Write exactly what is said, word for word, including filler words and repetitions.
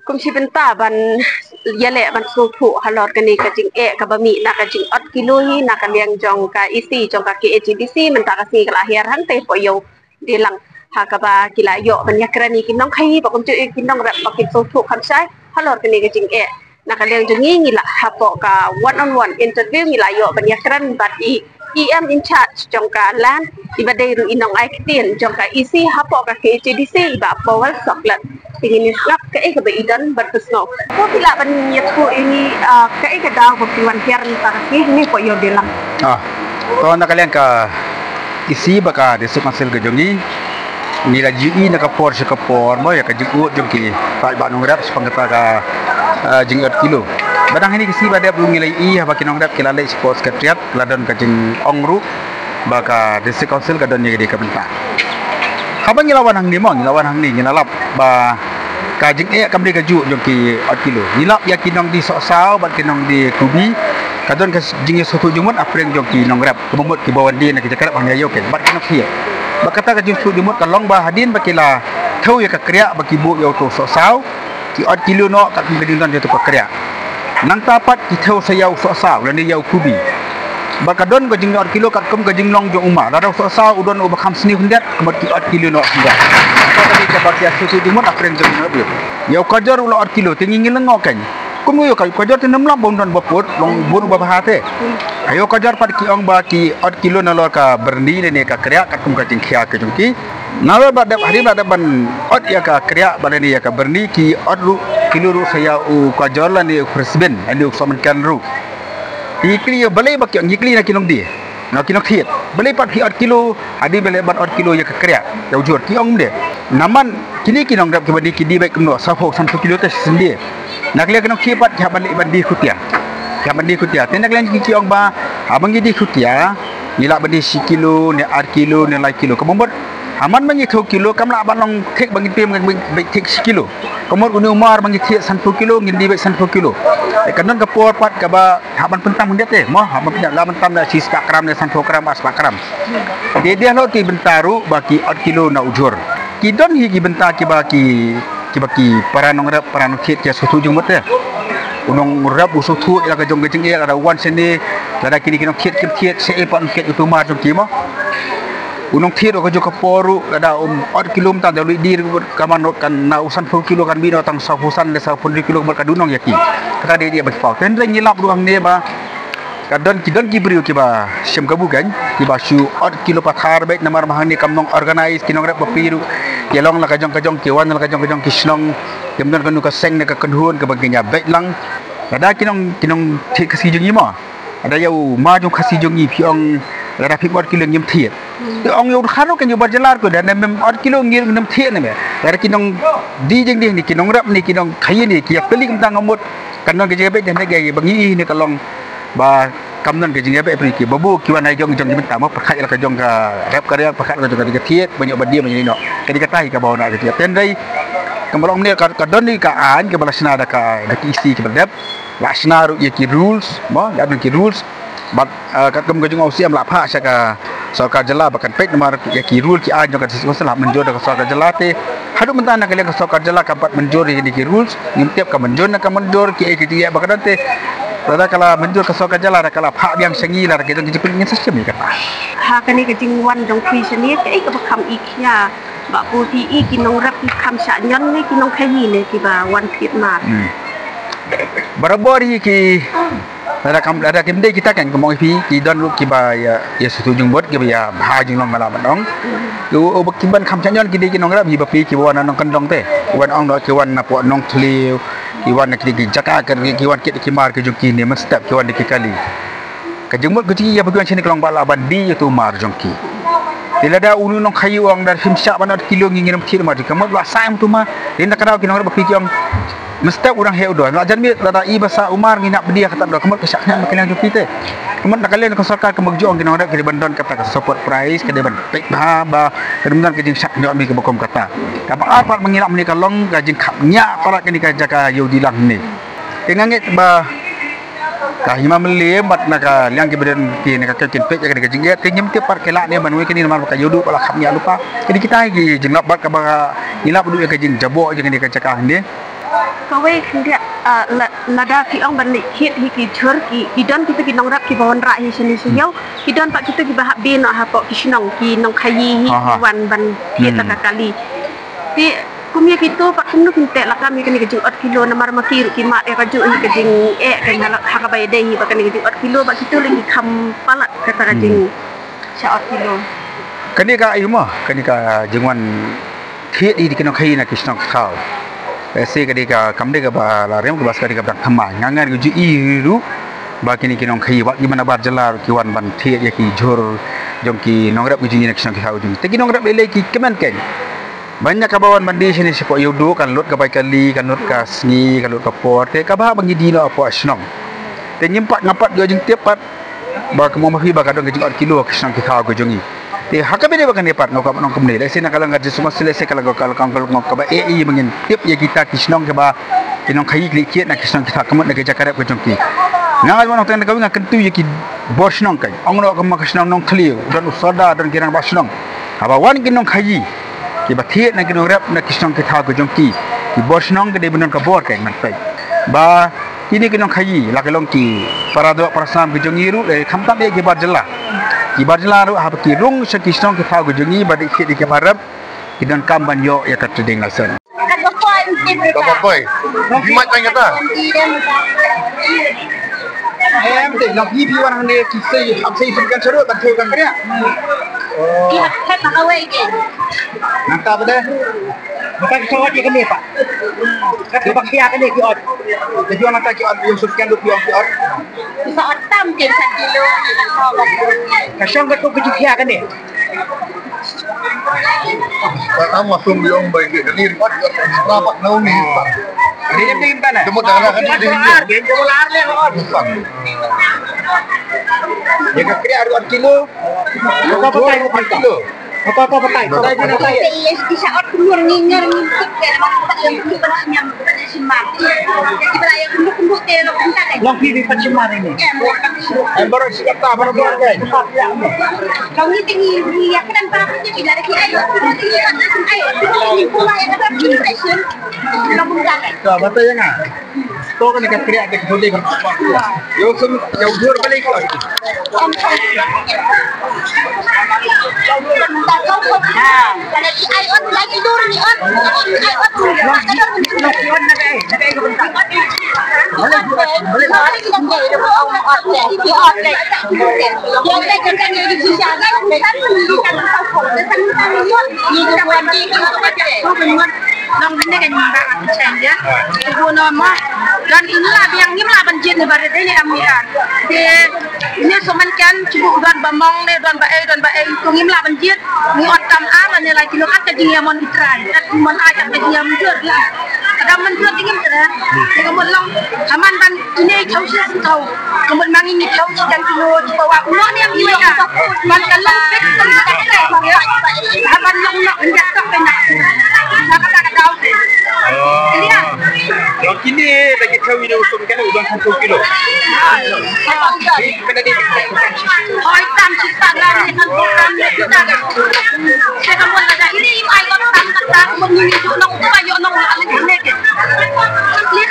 Kum shi bynta ban ïaleh ban sngewthuh halor kane ka jingeh kaba mih na ka jingod kilo hi na ka liang jong ka E C jong ka K H A D C, mynta ka sngi ka la hiar hangtei hapoh ïew Dilang, ha kaba ki la ïoh ban ïakren ïa ki nongkhaïi bad kumjuh ïa ki nongrep ba kin sngewthuh kham shai halor kane ka jingeh. Na ka liang jong ngi, ngi la hapoh ka one on one interview, ngi la ïoh ban ïakren bad i E M in charge jong ka land, iba dei ruh i nongai ktien jong ka E C hapoh ka K H A D C, i Bah Powell Soklat. Te ngin ïa sngap kaei kaba i don ban pynsngew. Ko phi lah ban ïathuh ïa ngi, ah, kaei ka daw ba phi wan hiar mynta ka sngi hangne hapoh ïew Dilang? Ah, to, na ka liang ka E C bad ka District Council ka jong ngi, ngi la ju ïohi na ka por sha ka por mo ïa ka jingud jong ki paidbah nongrep shaphang kata ka, ah, jingod kilo. Bad hangne ka sngi ba dep ruh ngi la ïohi haba ki nongrep ki la leit shapoh Secretariat, la don ka jingong ruh ba ka District Council ka don ïa ka dei ka bynta. Haba ngi la wan hangne mo, ngi la wan hangne, ngi la lap ba ka jingeh kam dei kajuh jong ki od kilo. Ngi lap ïa ki nongdie sohsaw bad ki nongdie kubi, ka don ka jingïasngewthuh jingmut hapdeng jong ki nongrep, kaba mut kiba wan die na ki jaka rep hangne ïa u khein bad ki nongthied. Bad kata ka jingïasngewthuh jingmut ka long ba hadien ba ki la thew ïa ka kriah ba ki buh ïa uto u sohsaw, ki od kilo noh katkum ka jingdon jong uto ka kriah. Nangta pat ki thew sa ïa u sohsaw lane ïa u kubi. Bad ka don ka jingod kilo katkum ka jinglong jong u mar. Lada u sohsaw u don uba kham sniew khyndiat, ka mut ki od kilo noh khyndiat. Kata ka dei kaba ki ïasngewthuh jingmut hapdeng jong u nongïalam. Ïa u kajor u la od kilo, te ngi ngi lyngngoh keiñ. Kumno ïa u kajor, te ym lap ba un don ba pud, long bun uba bha te. Ïa u kajor pat ki ong ba ki od kilo nalor ka byrni lane ka kriah katkum ka jingkhia ka jong ki. Nalor ba dep, hadien ba dep ban od ïa ka kriah bad lane ïa ka byrni, ki od ruh, kilo ruh sa ïa u kajor lane u freshmen lane u sohmynken ruh. Ngi kylli ïa balei ba ki ong, ngi kylli na ki nongdie, na ki nongthied, balei pat phi od kilo hadien ba leh ban od kilo ïa ka kriah, ïa u jhur? Ki ong ym dei. Namar kine ki nongrep kiba die ki die beit kumno, saphew sanphew kilo te shisien die. Na ka liang ki nongthied pat ki hap ban leit ban die khutia. Ki hap ban die khutia. Te na ka liang ki ong ba haba ngi die khutia, ngi lah ban die shi kilo ne ar kilo ne lai kilo. Kaba mut, ha man ba ngi thew kilo, kam lah ban long thik ba ngin peit, beit thik shi kilo. Ka mut une u mar ba ngi thied sanphew kilo, ngin die beit sanphew kilo. Eh, ka don ka por pat kaba hap ban pyntam khyndiat te mo, hap ban pyntam, lah ban tam da shi spah gram ne sanphew gram, ar spah gram. Te dei halor te bynta ruh ba ki od kilo na u jhur. Ki don hi ki bynta kiba ki, kiba ki para nongrep para nongthied ki ïasngewthuh jingmut te. U nongrep u sngewthuh ïa la ka jong ka jingeh, lada u wan shane, lada kine ki nongthied kim thied, shaei pat un kheit uto u mar jong ki mo. U nongthied u ka jong ka por ruh, lada um od kilo mynta da leit die ruh ka man ruh kan na u sanphew kilo kan mih noh tang sawphew san ne sawphew hynriew kilo, ka mut ka dei u nong ïa ki. Kata dei dei ba ki paw. Te hynrei ngi lap ruh hangne ba ka don ki, don ki briew kiba shim kabu keiñ, kiba shu od kilo pathar beit namar ba hangne kam long organize, ki nongrep ba phi ruh ki long la ka jong ka jong, ki wan la ka jong ka jong ki shnong, kim don kano ka seng ne ka kynhun kaba ngin ïa beit lang. Lada ki nong, ki nongthied Khasi jong ngi mo, lada ïa u mar jong Khasi jong ngi phi ong lada phim od kilo ngim thied. Te ong ïa u dkhar ruh keiñ, ïa u bar jylla ruh keiñ, lada mem od kilo ngim thied ne me. Lada ki nongdie jong ngi ne, ki nongrep ne, ki nongkhaïi ne ki ïa kylli kumta, ka mut kan don ka jingïabeit. Te hynrei kaei ba ngi ïohi ne ka long ba kam don ka jingïabeit, phi ki babu ki wan ai jong jong ki bynta mo, pyrkhat ïa la ka jong ka rep ka riang, pyrkhat ïa la ka jong ka thied, ban ïoh ban die ban ïoh noh. Ka dei kata hi kaba wan ai ka thied. Te hynrei kumba long ne ka, ka don hi ka aiñ kaba la shna da ka, da ki E C kiba dep, la shna ruh ïa ki rules mo, la don ki rules. Bad, eh, katkum ka jong O C M la phah sha ka sorkar jylla ba kan peit namar ïa ki rule ki aiñ jong ka District Council la mynjur da ka sorkar jylla te. Haduh mynta na ka liang ka sorkar jylla kam pat mynjur ïa kine ki rules, ngim tip ka mynjur ne kam mynjur, kiei ki jingeh ba ka don te. Lada ka la mynjur ka sorkar jylla da ka la phah biang sha ngi, lada ka don ki jingpyni ngin sa shim ïa kata. Ha kane ka jingwan jong phi shane, kaei kaba kham i khia, ba phi i ki nongrep ki kham shah ñion ne ki nongkhaïi ne kiba wan thied mar? Hmm. Barabor hi ki Lada kam, lada kim dei kita kan, kumba ong ïa phi, ki don ruh kiba ïa, ïasngewthuh jingmut, kiba ïa bha jinglong, nga lah ban ong. Ki, u, u, kiban kham shah ñion ki dei ki nongrep hi ba phi, kiba wan na nongkyndong te. Ki wan ong noh, ki wan na poh Nongthliew, ki wan na ki, ki jaka, ki, ki wan kit ki mar ki jong ki ne mynstep, ki wan da ki kali. Ka jingmut ka jong ki ïa ba ki wan shane ka long ba lah ban die ïa uto u mar jong ki. Te lada u nongkhaïi u ong da phim shah ban od kilo ngi ngin ym thied mar jong ki, ka mut ba la saiñ uto u mar. Te na ka daw ki nongrep ba phi ki ong mynstep u dang heh u don. La jan miet lada i ba sah u mar ngi nang pdiang kata don. Ka mut ka shah khñiang na ka liang jong phi te. Ka mut na ka liang ka sorkar ka mut ju ong ki nongrep ki dei ban don kata ka support price, ka dei ban peit bha ba ka dei ban don ka jingshah ñiah mi kaba kum kata. Kaba ar pat ba ngi lap mynne ka long ka jingkhapngiah palat kane ka jaka Ïewdilang ne. Te nga ngeit ba ka hima Mylliem bad na ka liang kiba don ki na ka kem kin peit ïa kane ka jingeh. Te ngim tip pat ki lah ne ban wei kane namar ba ka Ïewduh ba la khapngiah lypa. Kane kita hi ki jinglap bad kaba ngi lap duh ïa ka jingjaboh jong kane ka jaka hangne. Kawei khyndiat, ah, la-, lada ki ong ban leit thied hi ki jhur ki, ki don kita ki nongrep kiba wanrah hi shane sha ïew, ki don pat kita kiba hap die noh hapoh ki shnong, ki nongkhaïi hi ki wan ban thied da ka kali. Te kum ïa kito pat kumno kin teh lakam ïa kane ka jingot kilo namar ma ki ruh ki mad ïa kajuh hi ka jingeh ka ha kaba ïadei hi bad kane ka jingot kilo bad kito lei ki kham palat kata ka jing sha ot kilo. Kane ka aïu ma, kane ka jingwan thied ïa ki nongkhaïi na ki shnong ki thaw. Lehse ka dei ka kam dei kaba la rem kaba ska dei kaba dang thymmai. Nga ngan ka ju i ruh ba kine ki nongkhaïi wat ki mana bar jylla ruh ki wan ban thied ïa ki jhur jong ki nongrep ki jong ngi na ki shnong ki thaw jong ngi. Te ki nongrep lei lei ki kmen kein. Ban ïa kaba wan ban die shane shapoh ïew duh kan lut ka bai kali, kan lut ka sngi, kan lut ka por. Te kaba hap ba ngi die noh hapoh shnong. Te ngim pat ngam pat ïoh jingtip pat ba kumno ma phi ba ka don ka jingot kilo ki shnong ki thaw ki jong ngi. Te ha kaba ïadei bad kane pat nga kwah ban ong kumne, lehse na ka liang ka jingsngewsih lehse ka liang ka, ka, ka, ka, kaba eh eh ba ngin tip ïa kita ki shnong kiba ki nongkhaïi ki leit thied na ki shnong ki thaw ka mut na ki jaka rep ki jong ki. Nga nga wan ong tang na kawei nga kyntu ïa ki bor shnong kein. Ong noh kumba ka shnong Nongthliew, don u sordar, don ki rangbah shnong. Haba wan ki nongkhaïi kiba thied na ki nongrep na ki shnong ki thaw ki jong ki, ki bor shnong ki dei ban don ka bor kein ban peit ba kine ki nongkhaïi la ki long ki para doh para sam ki jong ngi ruh, lei khamtam eh ki bar jylla. Ki bar jylla ruh haba ki rung sha ki shnong ki thaw ki jong ngi ba dei thied ïa ki ba rep, ki donkam ban ïoh ïa ka trading license. Kaba poi. Kaba poi. Phi mad tang kata. Em te, long phi phi wan hangne ki sei, hap sei sum kan sharud ban thew kan kriah. Ki hap hap ma kawei ke. Nangta ba dei. Nangta ki sawat ïa kane pat. Kat ba khia kane ki ot. Te phi wan nangta ki ot, ïa sum kan ruh phi wan ki ot. Ki sa ot tam ke sa kilo. Ka shong ka tu ki ju khia kane. Ba tang ma sum biong bai ke kani ri pat ka sum ba na uni. Ri ni ba na. Demu dah lah kan ri. Ar ke demu lar le. Ye ka kri ar kilo. Ka ba tai ka kilo. Ka ba tai ka tai. Ye ki sa ot kulur ni ngar ni kit ke ba ta yang kulur ba nyam. Long phi phi pat shim mar ini. Em baroh shi katta baroh baroh kai. Long ni tingi ni ya kan pa ni ki dari ki ai. Ai. Ni pula ya kan ki station. Long pun ka kai. Ka bata ya nga. To kan ka kriah de ko de. Yo sum yo jhur balik ko. Long hynne ka nyimba ka chen ïa. Shu buh noh mo. Don ïa la biang ngim lah ban jied ne ba rit ne am ni kan. Te ne so man kan shu buh don ba mong ne don ba ei don ba ei to ngim lah ban jied. Ngi ot kam ar ne la kilo kat ka jingïamon i trai. Kat mon ai kat ka jingïamon jur la. Ka dang man jur ngim trai. Te ka mon long. Haman ban Ine i thaw shi thaw. Ka mut ma ngi ngi thaw shi dang kino shi ba wa u noh ne am i wa ya. Ban ka long pek ka long ka pek. Ha ban long noh ngi tok ka na. Na ka ta ka daw te. Clear. Long kine da ki thaw ine u sum kane u don san thaw kilo. Hoi tam shi ta na ni kan ko kan ni ta. Te ka mut da ine i ai ko tam ka ta ka mut ni ni ju long ko ba yo long la ni ne ke. Clear.